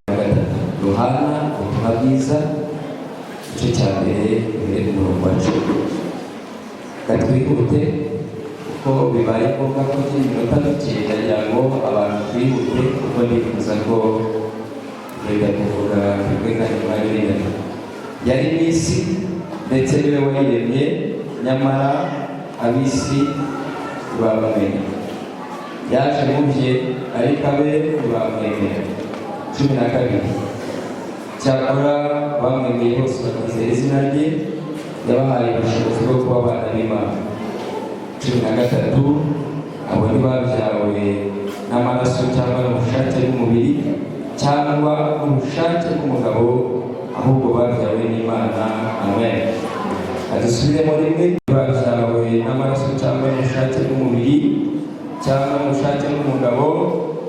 Gatatu, Yohana ubutumwa bwiza, igice cya mbere, uhereye ku murongo wa 10. Reka twihute kuko bibaye ngombwa ko ngira iminota mike. Ndagira ngo abantu twihute kuko nifuza ko tugenda kuvuga twebwe kandi umwanya uringaniye. Yari mu isi, ndetse niwe wayiremye, nyamara ab'isi ntibamumenya. Yaje mu bye, ariko abe ntibamwemera. 12: Cyakora bamwemeye bose bakizera izina rye, yabahaye ubushobozi bwo kuba abana b'Imana. 13: Abo ntibabyawe n'amaraso cyangwa n'ubushake bw'umubiri cyangwa n'ubushake bw'umugabo, ahubwo babyawe n'Imana. Amen. Adusubiremo rimwe: babyawe n'amaraso cyangwa n'ubushake bw'umubiri cyangwa n'ubushake bw'umugabo,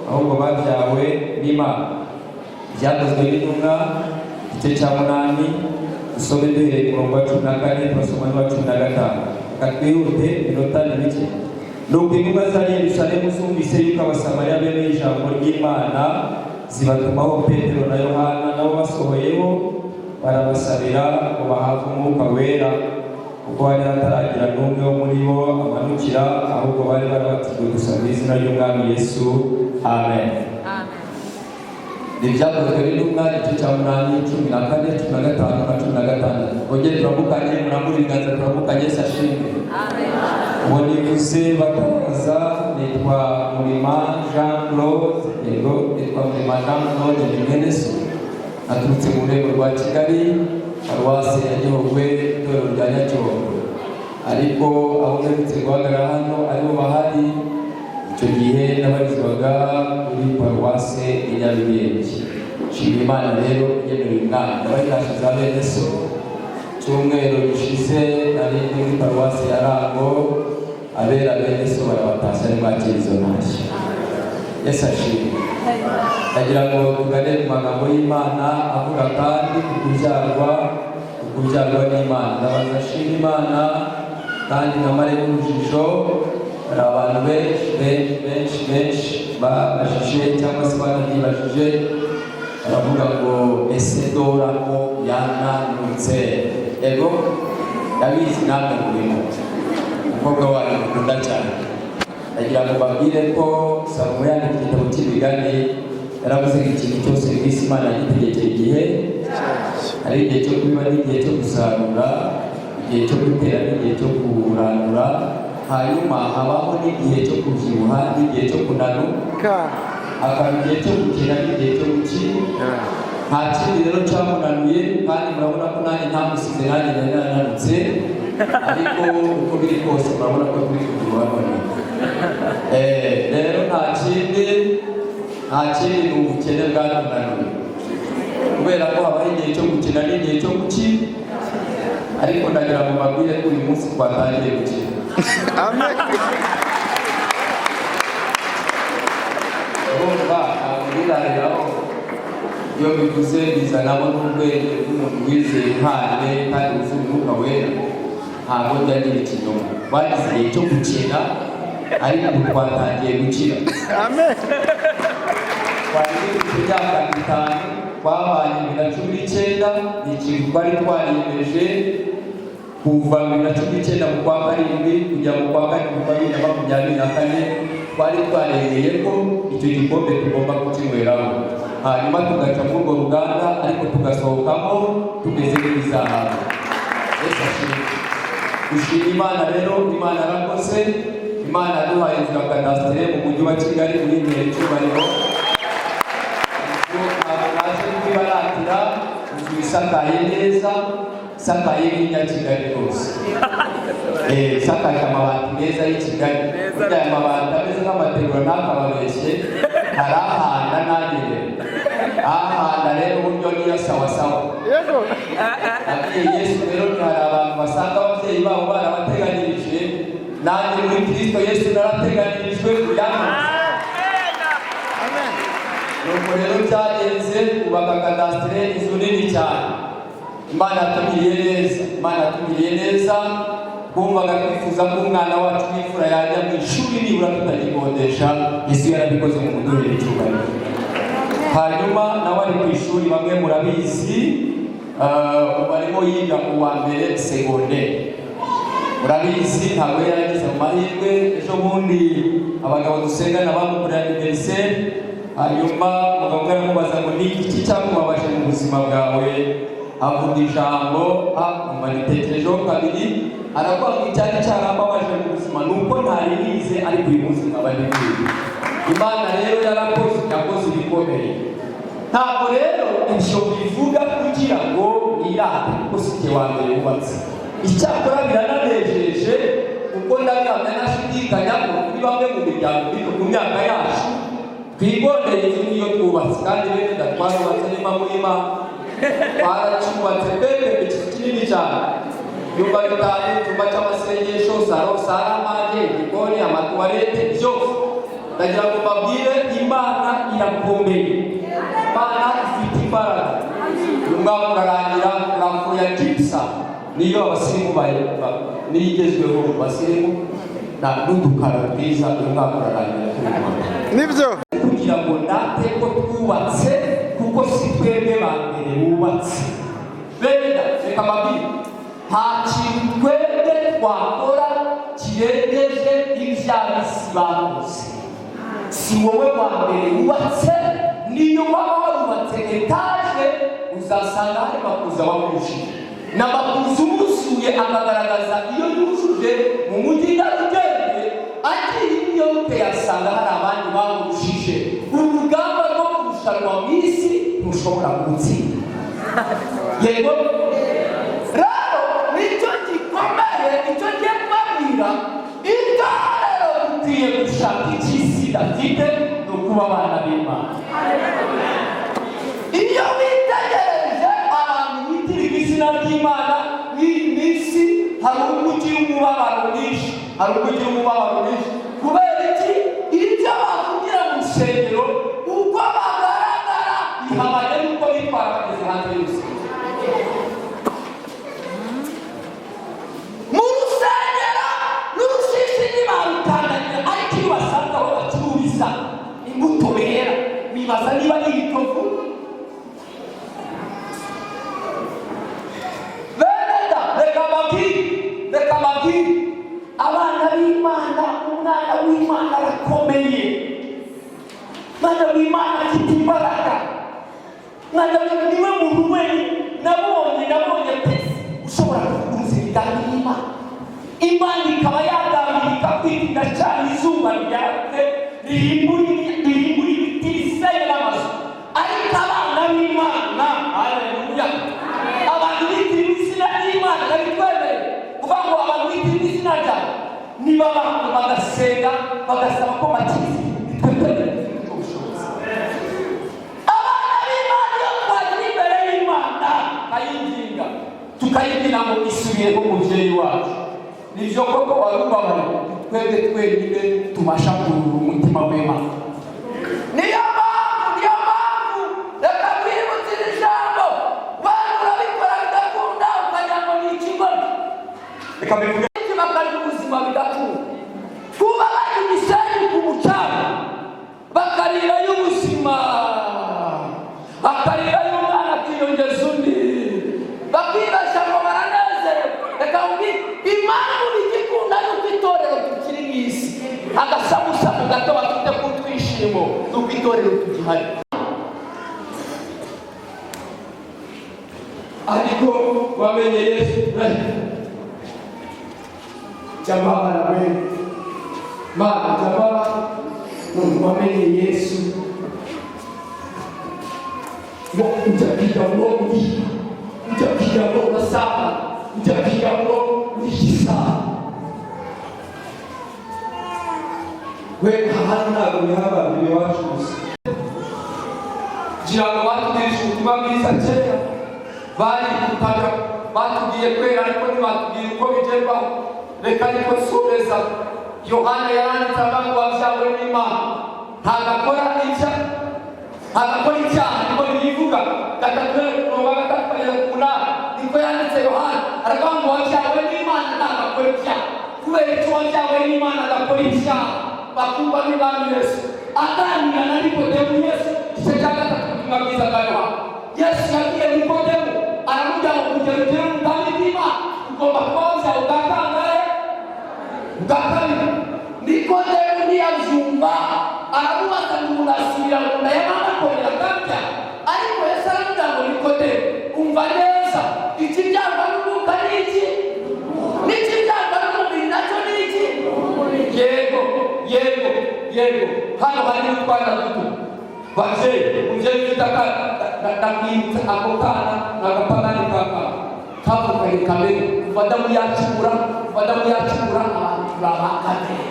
ahubwo babyawe n'Imana. Ibyakozwe n'Intumwa, igice cya munani, dusome duhereye ku murongo wa 14, turasoma n'uwa 15. Reka twihute, iminota ni mike. Nuko intumwa zari i Yerusalemu zumvise yuko Abasamariya bemeye ijambo ry'Imana, zibatumaho Petero na Yohana. Nabo basohoyeho barabasabira ngo bahabwe Umwuka Wera, kuko hari hataragira n'umwe wo muri bo amanukira, ahubwo bari barabatijwe gusa mu izina ry'Umwami Yesu. Amen. Ni Ibyakozwe n'Intumwa, igice cya munani, 14, 15 na 16. Ongere turamukanye, murambure ibiganza, turamukanye. Yesu ashimwe. Uwo nivuze bataza, nitwa Murima Jean Claude. Yego, nitwa Murima Jean Claude, ni mwene so. Naturutse mu rwego rwa Kigali, paruwasi ya Gihogwe, itorero rya Nyacyonga. Ariko aho mperutse guhagarara hano aribo bahari, icyo gihe nabarizwaga kuri paruwase ya Nyarugenge. Nshima Imana rero igenewe uyu mwana. Ndabatashe za bene so. Cyumweru gishize nari ndi muri paruwasi ya Rango, abera bene so barabatashya. Nimwakira izo ntashyo. Yesu ashimwe. Ndagira ngo tugane ku magambo y'Imana avuga kandi ku kubyarwa n'Imana. Ndabanza ashima Imana kandi nkamare n'urujijo. Hari abantu benshi benshi benshi benshi babajije cyangwa se bananibajije, baravuga ngo: "Ese Dora ko yananutse?" Ego, ndabizi namwe murimo, umukobwa wanyu mukunda cyane. Ndagira ngo mbabwire ko Salomo yandika igitabo cy'Imigani yaravuze ngo ikintu cyose mu isi Imana yagitegekeye igihe. Hari igihe cyo kubiba n'igihe cyo gusarura, igihe cyo gutera n'igihe cyo kurandura, hanyuma habaho n'igihe cyo kubyibuha n'igihe cyo kunanuka, hakaba igihe cyo gukina n'igihe cyo gukina. Nta kindi rero cyamunanuye, kandi murabona ko nanjye ntamusize, nanjye nari narananutse. Ariko uko biri kose murabona ko turi kubyibuha none. Rero nta kindi, ni ubukene bwatunaniye, kubera ko habaho igihe cyo gukina n'igihe cyo gukina. Ariko ndagira ngo mbabwire ko uyu munsi twatangiye gukina. Amen. Urumva ntabwo birariraho. Iyo bivuze bizanamo n'ubwenge bw'umuntu wizeye impano kandi wuzuye Umwuka Wera. Ntabwo njya ngira ikinyoma. Twagize igihe cyo gukina, ariko ubu twatangiye gukira. Amen. Twari dufite imyaka 5 twabanye 2019. Ni ikintu twari twariyemeje kuva 2019 mu kwa karindwi kujya mu kwa karindwi kwa 2024. Twari twarengeye ko icyo gikombe tugomba kukinyweraho, hanyuma tugaca muri urwo ruganda, ariko tugasohokamo tumeze nk'izahabu. Yesu ashimwe. Gushima Imana rero, Imana yarakoze. Imana yaduhaye inzu ya kadasitere mu mujyi wa Kigali muri Imbere Cyubahiro. Inzu ntabwo naje kuyibaratira, inzu isakaye neza. Isakaye nk'inyakigali rwose. Isakaje amabati meza y'i Kigali. Burya aya mabati ameze nk'amategura, ntakababeshye, hari ahanda ntagere ahanda. Rero uburyo niyo sawa sawa. Abwiye Yesu rero, hari abantu basanga ababyeyi babo barabateganyirije. Nanjye muri Kristo Yesu narateganyirijwe kuyanutse. Nuko rero byagenze, kubaka kadasitere, inzu nini cyane. Imana yatugiriye neza, Imana yatugiriye neza. Twumvaga twifuza ko umwana wacu w'imfura yajya mu ishuri nibura tutagikodesha. Yesu yarabikoze mu muduhere icyubahiro. Hanyuma nawe ari ku ishuri, bamwe murabizi, ubu arimo yiga uwa mbere segonderi. Murabizi, ntabwo yari yaragize mu mahirwe. Ejo bundi abagabo dusengana bamugurira anniversaire. Hanyuma umugabo umwe aramubaza ngo: "Ni iki cyakubabaje mu buzima bwawe?" Avuga ijambo, umva nitekerejeho kabiri. Aravuga ngo: "Icyari cyarambabaje mu buzima ni uko ntari nize, ariko uyu munsi nkaba ndi kwiga." Imana rero yarakoze, yakoze ibikomeye. Ntabwo rero ibyo bivuga kugira ngo nirate, kuko si jye wa mbere wubatse. Icyakora birananejeje, kuko ndabihamya ntashidikanya ko kuri bamwe mu miryango iri ku myaka yacu twigondeye inzu niyo twubatse. Kandi bene twarubatse niba muri Imana, twaracyubatse pepe, ikintu kinini cyane: ibyumba 5, icyumba cy'amasengesho, salon, salle à manger, igikoni, amatuwarete, byose. Ndagira ngo mbabwire, Imana irakomeye, Imana ifite imbaraga. Uyu mwaka urarangira plafond ya gypsum, niyo abasirimu niyo igezweho mu basirimu, na n'udukaro twiza. Uyu mwaka urarangira turi Nibyo. kugira ngo ndate ko twubatse, kuko si twebwe ba mbere bubatse. Bene, reka mbabwire, nta kintu twebwe twakora kirengeje iby'ab'isi bakoze. Si wowe wa mbere wubatse. Niyo waba warubatse etaje, uzasanga hari makuza wakurushije, na makuza umusuye akagaragaza iyo yujuje mu mujyi Nyarugenge, agiye iyo yasanga hari abandi bamurushije. Urugamba rwo kurushanwa mu isi ntushobora kurutsinda. Yego, rero nicyo gikomeye, icyo ngiye kubabwira: itorero dukwiye gushaka icy'isi idafite, ni ukuba abana b'Imana. Iyo witegereje abantu bitirira izina ry'Imana mw'iyi minsi, hari ubwo ugira umubabaro mwinshi, hari ubwo ugira umubabaro mwinshi. Kubera iki? Ibyo bavugira mu rusengero, uko bagaragara bihabanye n'uko bitwara bageze hanze y'urusengero. Mu rusengero n'urushishi ntibarutandagira, ariko iyo basanga aho bacururiza imbuto bera, bibaza niba ari ibitovu. Bene da, reka mbabwire, reka mbabwire, abana b'Imana, umwana w'Imana arakomeye. Umwana w'Imana afite imbaraga. Umwana w'Imana niwe muntu wenyine nabonye, nabonye pe, ushobora kuvuguruza imigambi y'Imana, Imana ikaba yagambira ikakwita, igacana izuba ryatse, ririmbura ibiti, risenya n'amazu. Ariko abana b'Imana, haleluya, abantu bitirira izina ry'Imana, ndabitwemereye kuvuga ngo abantu bitirira izina ryawe, niba abantu bagasenga bagasaba ko bakiza, nitwe twemereye dufite ubwo bushobozi. Abana b'Imana, iyo twagira imbere y'Imana tukayinginga, tukayibwira ngo isubireho umubyeyi wacu, nibyo koko wari ubabaye, twebwe twenyine tubasha kuruhura umutima w'Imana. Niyo mpamvu, niyo mpamvu, reka twibutse iri jambo. Wenda urabikora bigakunda, ukagira ngo ni ikigoryi. Reka mbivuge. Bakarya ubuzima bigakunda, kuba bari imisenyi ku mucanga, bakarirayo ubuzima, akarirayo umwana akiyongeza undi, bakibeshya ngo baranezerewe. Reka nkubwire impamvu bigikunda: ni uko itorero tukiri mu isi, agasamusamu gato bafite k'utwishimo ni uko itorero tugihari. Ariko wamenye Yesu, jamaa we ma jamaa, wamenye Yesu, ngo ujya kwiga, ngo ujya. Ujya kwiga ngo urasambana, ujya kwiga ngo uri igisambo. We hano ntabwo bihababiri iwacu gusa. Kugira ngo batubwirije ubutumwa bwiza kera, barihutaga, batubwiye kwera, ariko ntibatubwiye uko bigerwaho. Reka niko nsoreza. Yohana yaranditse avuga ngo wabyawe n'Imana ntabwo akora icyaha, ntabwo akora icyaha. Niko bivuga 3, umurongo wa 3 kugeza ku 8, niko yanditse. Yohana aravuga ngo wabyawe n'Imana ntabwo akora icyaha. Kubera icyo wabyawe n'Imana adakora icyaha? Bakundwa n'Umwami Yesu aganira na Nikodemu, Yesu, igice cya 3, ubutumwa bwiza bwa Yohana, Yesu yabwiye Nikodemu, aramubwira ngo kugira ugere mu bwami bw'Imana ugomba kuba wabyawe ubwa kangahe? Ubwa kabiri. Nikodemu ntiyabyumva, aramubaza ngo umuntu asubira mu nda ya mama akongera akabyara? Ariko Yesu aramubwira ngo: "Nikodemu, umva neza, ikibyarwa n'umwuka ni iki, n'ikibyarwa n'umubiri nacyo ni iki." Yego, yego, yego. Hano hari utwana duto. Babyeyi, umubyeyi ufite akana, ndakwibutsa, ako kana ni agapagani k'akana kavukanye kamere. Kuva Adamu yacumura, kuva Adamu yacumura, abantu turi abakamere.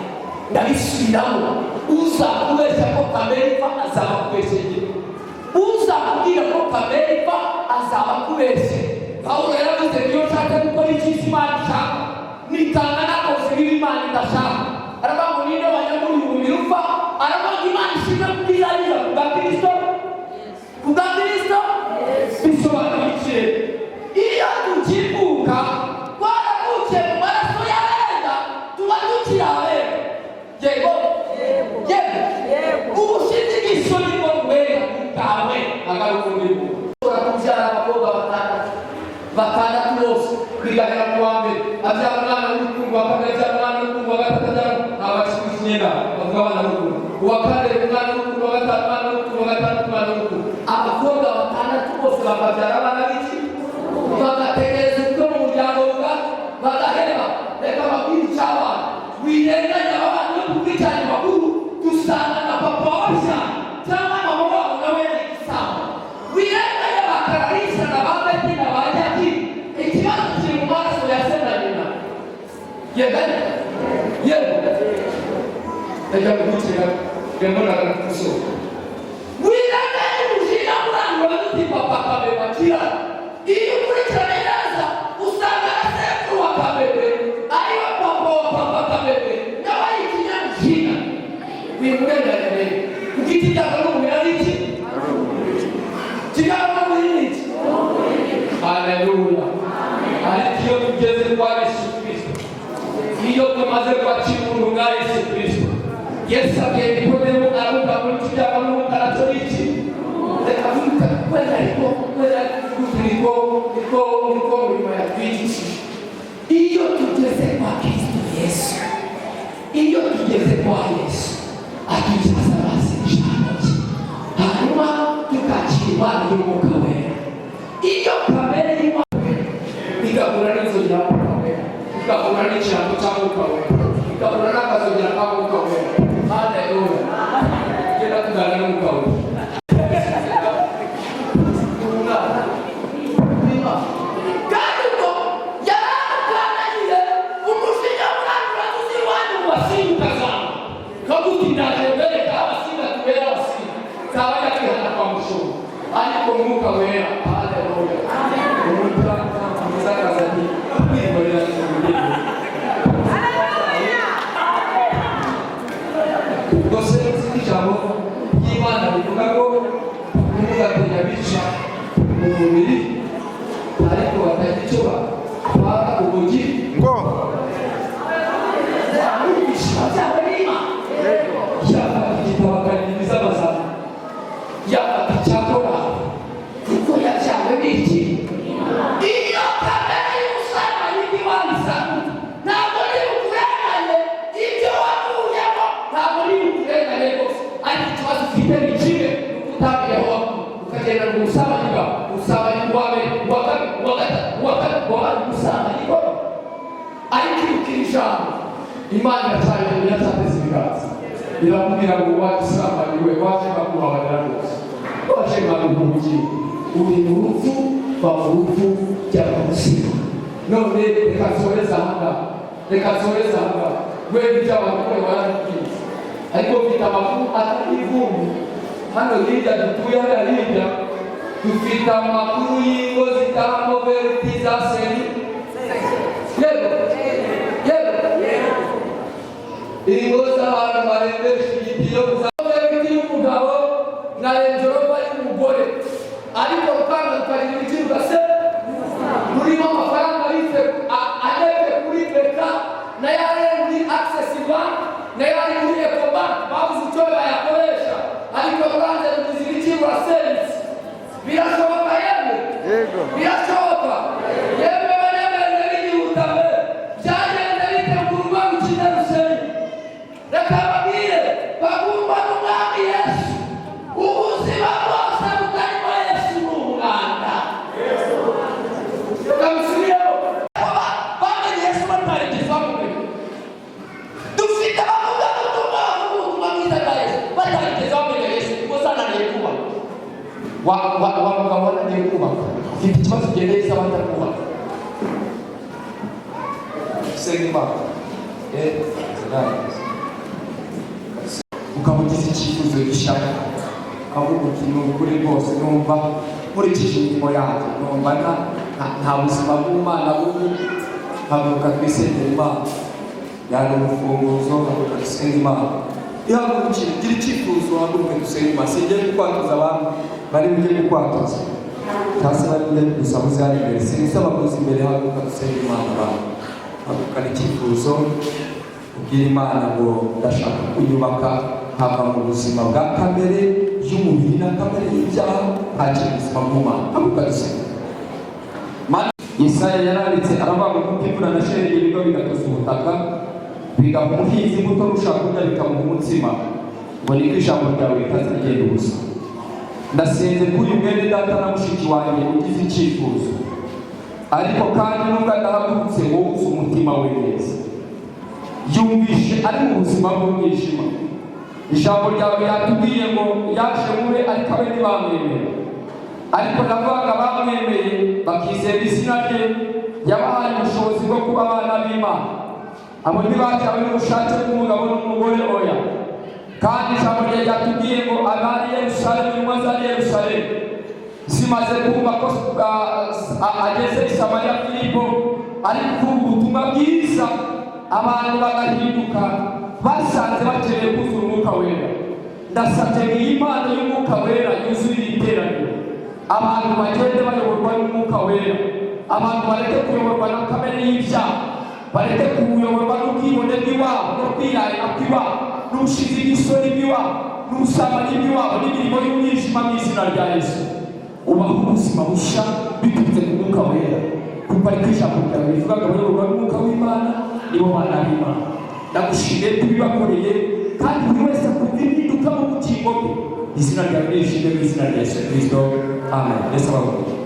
Ndabisubiramo: uza kubeshya ko kamere ipfa azaba akubeshyeye. Uza kubwira ko kamere ipfa azaba akubeshye. Pawulo yaravuze ngo iyo nshaka gukora icyiza Imana ishaka, nitanga nakoze ibibi Imana idashaka. Aravuga ngo ninde wanyamuriye umubiri upfa? Aravuga ngo Imana ishimwe kuko izariza ku bwa Kristo, ku bwa Kristo. Bisobanuye iki? Iyo tukivuka twaravukiye mu maraso y'abera, tuba tukiri abera. Yego, yego. Ubushize isoni bwo wera bwawe agaruka undi muntu ushobora kubyara abakobwa batandatu, batandatu bose bigahera ku wa mbere abyara umwana w'urukundo, uwa kabiri abyara umwana w'urukundo, uwa gatatu abyara, ntabwo akiri imyenda bavuga abana b'urukundo, uwa kane umwana w'urukundo, uwa gatanu umwana w'urukundo, uwa gatandatu umwana w'urukundo. Abakobwa batandatu bose bakabyara abana b'iki? Bagategereza ubwo mu muryango bagaheba. Reka babwire icy'abana wirenganya aba bana. Iyo dukurikiranye amakuru, dusanga na papa wabyara cyangwa mama wabo nawe yari igisambo. Wirenganya ba Kararisa na ba Beti na ba Jaki, ikibazo kiri mu maraso ya se na nyina. Yego, yego. Reka gukurikira mbona gusohoka. Wirenganya umujinya murangura uti papa kabeba kira. Iyo ukurikiranye neza, usanga na sekuru wa Kabebe, ariwe papa wa papa Kabebe, nawe ari ikinyamujinya. Wimurenganya rero, kuko ikijyana n'umubiri ari iki? Kijyana n'umubiri ni iki? Haleluya! Ariko iyo tugeze kwa Yesu Kristo, iyo tumaze kwakira ubuntu bwa Yesu Kristo, Yesu abwiye Nikodemu, aravuga muri kijyana n'umwuka nacyo ni iki? Reka vuga wenda, ariko wenda niko niko niko murimo yatwigishije. Iyo tugeze kwa Kristo Yesu, iyo tugeze kwa Yesu, atwicaza hasi ijambo rye, hanyuma tukakira impano y'Umwuka Wera. Iyo kamere y'Imana igahura n'inzogera y'Umwuka Wera, igahura n'ikirango cy'Umwuka Wera, igahura n'akazogera k'Umwuka Wera, haleluya! Tugenda tuganira n'Umwuka Wera. Umwana w'Imana. Kandi ubwo yaramukandagiye, umujinya murandura tuzi iwanyu mu basinga ukazamuka, kaguti ndaje mbereka abasinga tubera abasinga nzaba njya kwihana kwa mushumba. Ariko Mwuka Wera, haleluya, umwuka mwiza akazanye kwikorera ubugeni. Ubwo se nzi ijambo ry'Imana rivuga ngo ntimugatinya abica mu mubiri ariko batagira icyo batwara ubugingo? Ngo Wamwumvisha byaba n'Imana yafata igitabo akaririmba amazamu, yafata icyakora kuko yabyawe n'iki? Iyo kamere y'ubusambanyi bw'iwanyu, ntabwo ni bukurenganye. Ibyo wavuyemo ntabwo ni bukurenganye rwose, ariko ikibazo ufite ni kimwe: utamenya aho wavuye, ukagenda mu busambanyi bwawe, ubusambanyi bwa mbere, ubwa kabiri, ubwa gatatu, ubwa kane, wabaye ubusambanyi bwawe. Ariko ibukira ijambo Imana iracyari, iracyateze ibiganza, iramubwira ngo wagisambanyi we, waje nkakubabarira rwose, waje nkaguha ubugingo, uri mu rupfu. Va mu rupfu jya mu buzima. None reka nsoreze ahangaha, reka nsoreze ahangaha. Wenda ibyo abantu barabibwiye, ariko mfite amakuru atari ivumbi. Hano hirya dutuye, hariya hirya, dufite amakuru y'ingo zitahamo veriti za seri. Yego, yego, ingo z'abantu barembesha igitiyo za veriti y'umugabo na Range Rover y'umugore, ariko rukanga rukagira ibiciro ugase rurimo amafaranga abitse anete kuri BK, nayo ari muri Access Bank, nayo ari muri Ecobank, babuze icyo bayakoresha, ariko ruranze rugize ibiciro, rurasenyutse. Birashoboka yemwe? Yego. Birashoboka yemwe? Banyabenge b'igihuta mbe, byagenze bite ngo urugo rukine rusenye? Reka babwire, bagumba n'Umwami Yesu. Ubuzima bwose butarimo Yesu ni umwanda. Reka bisubiremo. Bamenye Yesu batarigeze bamumenya. Dufite abavugabutumwa bavuga ubutumwa bwiza bwa Yesu batarigeze bamenya Yesu, kuko zananiye kubaka. Wa mugabo wananiye kubaka, ufite ikibazo ugendeye isaba atakubaka. Senga Imana. Ukaba ugize icyifuzo gishaka, ukavuga uti: "Ni ukuri rwose, numva nkurikije imirimo yanjye, numva nta buzima bw'umwana bubi." Haguruka twisengera Imana. Yana urufunguzo, haguruka dusenge Imana. Ihagurukire, gira icyifuzo, haguruke dusenge Imana. Singiye kukwatuza, abantu bari bujye kukwatuza cyangwa se bari bujye kugusaba uze hano imbere. Sinisaba kuza imbere. Haguruka dusenge Imana. Abantu, hagurukana icyifuzo, ubwira Imana ngo: "Ndashaka kunyubaka, nkava mu buzima bwa kamere y'umubiri na kamere y'ibyaha, nkakira ubuzima bw'Imana." Haguruka dusenge. Yesaya yaranditse aravuga ngo: "Kuko imvura na shelegi bigwa bigatosa ubutaka, bigaha umuhinzi imbuto, n'ushaka kurya bikamuha umutsima, ngo niko ijambo ryawe ritazagenda ubusa." Ndasenze kuri uyu mwene data na mushiki wanjye ugize icyifuzo, ariko kandi nubwo adahagurutse, wowe uzi umutima we neza. Yumvishe ari mu buzima bw'umwijima. Ijambo ryawe ryatubwiye ngo yaje mube, ariko abe ntibamwemera. Ariko ndavuga, bamwemeye bakizera izina rye, yabahaye ubushobozi bwo kuba abana b'Imana. Abo ntibacyawe n'ubushake bw'umugabo n'umugore, oya. Kandi ijambo rye ryatubwiye ngo abari Yerusalemu, intumwa zari Yerusalemu zimaze kumva ko ageze i Samariya, Filipo ari kuvuga ubutumwa bwiza, abantu bagahinduka, basanze bakeneye kuzura Umwuka Wera. Ndasabye ngo iyi mpano y'Umwuka Wera yuzuye iri teraniro, abantu bagende bayoborwa n'Umwuka Wera. Abantu bareke kuyoborwa na kamere y'ibyaha, bareke kuyoborwa n'ubwibone bw'iwabo, no kwirarira kw'iwabo, n'ubushizi bw'isoni bw'iwabo, n'ubusambanyi bw'iwabo, n'imirimo y'umwijima. Mu izina rya Yesu, ubaho ubuzima bushya biturutse ku Mwuka Wera, kuko ariko ijambo ryawe rivuga ngo abayoborwa n'Umwuka w'Imana nibo bana b'Imana. Ndagushimiye kubibakoreye, kandi buri wese akumva impinduka mu bugingo bwe. Izina ryawe nishimwe, mu izina rya Yesu Kirisito, amen. Yesu abahe.